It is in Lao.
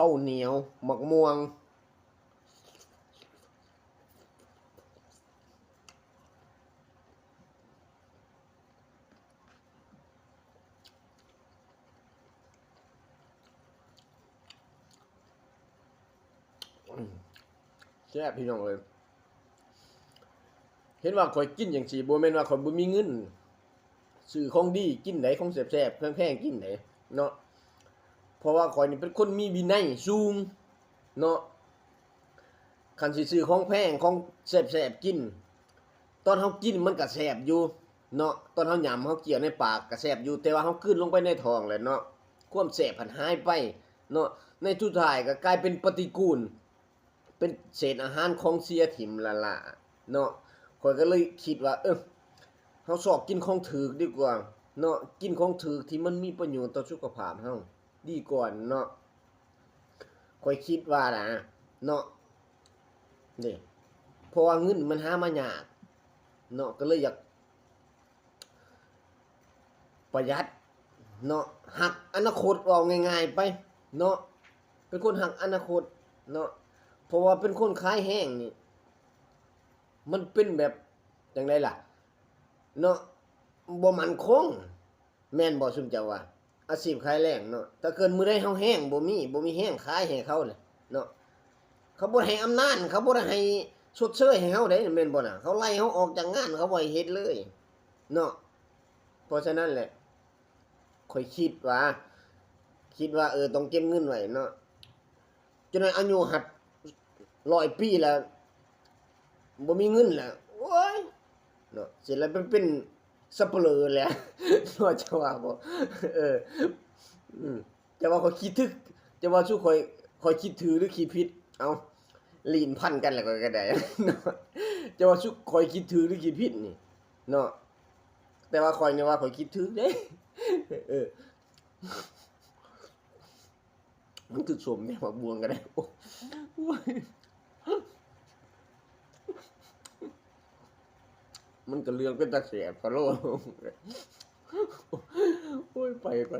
ເຂົ້າໜຽວ ໝາກມ່ວງ. ແຊບ ພີ່ນ້ອງເອີຍ. ເຫັນວ່າຂ້ອຍກິນຈັ່ງຊີ້ ບໍ່ແມ່ນວ່າຂ້ອຍບໍ່ມີເງິນຊື້ຂອງດີກິນໃດ໋ ຂອງແຊບໆ ແພງໆ ກິນໃດ໋ເນາະ, ເພາະວ່າຂ້ອຍນີ້ເປັນຄົນມີວິໄນສູງເນາະ. ຄັນຊິຊື້ຂອງແພງ ຂອງແຊບໆ ກິນ ຕອນເຮົາກິນມັນກະແຊບຢູ່ເນາະ, ຕອນເຮົາຫຍ້ຳ ເຮົາກ້ຽວໃນປາກກະແຊບຢູ່, ແຕ່ວ່າເຮົາກືນລົງໄປໃນທ້ອງແລ້ວເນາະ ຄວາມແຊບຫັ້ນຫາຍໄປເນາະ, ໃນສຸດທ້າຍກະກາຍເປັນປະຕິກູນ ເປັນເສດອາຫານຂອງເສຍຖິ້ມລ້າໆເນາະ. ຂ້ອຍກໍເລີຍຄິດວ່າ ເອີ ເຮົາຊອກກິນຂອງຖືກດີກວ່າເນາະ, ກິນຂອງຖືກທີ່ມັນມີປະໂຫຍດຕໍ່ສຸຂະພາບເຮົາດີກວ່າເນາະ. ຂ້ອຍຄິດວ່ານະເນາະ ເດ້ ເພາະວ່າເງິນມັນຫາມາຍາກເນາະ, ກໍເລີຍຢາກ ປະຢັດເນາະ, ຮັກອະນາຄົດ ເວົ້າງ່າຍໆໄປເນາະ, ເປັນຄົນຮັກອະນາຄົດເນາະ. ເພາະວ່າເປັນຄົນຂາຍແຮງນີ້ ມັນເປັນແບບຈັ່ງໃດລະເນາະ, ບໍ່ໝັ້ນຄົງ ແມ່ນບໍ່ຊຸມເຈົ້າວ່າ? ອາຊີບຂາຍແຮງເນາະ, ຖ້າເກີດມື້ໃດເຮົາແຮງບໍ່ມີ ບໍ່ມີແຮງຂາຍໃຫ້ເຂົາເນາະ, ເຂົາບໍ່ໄດ້ໃຫ້ອຳນານ ເຂົາບໍ່ໄດ້ໃຫ້ຊົດເຊີຍໃຫ້ເຮົາເດ້ ແມ່ນບໍ່ນະ? ເຂົາໄລ່ເຮົາອອກຈາກງານ ເຂົາບໍ່ໃຫ້ເຮັດເລີຍເນາະ. ເພາະສະນັ້ນແຫຼະ ຂ້ອຍຄິດວ່າ ຄິດວ່າ ເອີ ຕ້ອງເກັບເງິນໄວ້ເນາະ, ຈົນວ່າອາຍຸຮອດຮ້ອຍປີແລ້ວ ບໍ່ມີເງິນແລ້ວ ໂອ້ຍ ເນາະ, ເສຍແລ້ວໄປເປັນສັບປະເລີແຫຼະເນາະ, ເຈົ້າວ່າບໍ່? ເອີ ອືມ ເຈົ້າວ່າຂ້ອຍຂີ້ຖືກ ເຈົ້າວ່າຊຸຂ້ອຍ ຂ້ອຍຄິດຖືກ ຫຼື ຄິດຜິດ? ເອົ້າ ລີ້ນພັນກັນແລ້ວຂ້ອຍກໍໄດ້ເນາະ, ເຈົ້າວ່າຊຸຂ້ອຍຄິດຖືກ ຫຼື ຄິດຜິດນີ້ເນາະ? ແຕ່ວ່າຂ້ອຍນີ້ວ່າຂ້ອຍຄິດຖືກເດ້. ເອີ ມັນຄືສົ້ມແດ່ ໝາກມ່ວງກໍໄດ້. ໂອ້ຍ ມັນກໍເລື່ອງເປັນຕາແສບພະໂລ. ໂອ້ຍ ໄປ ໄປ.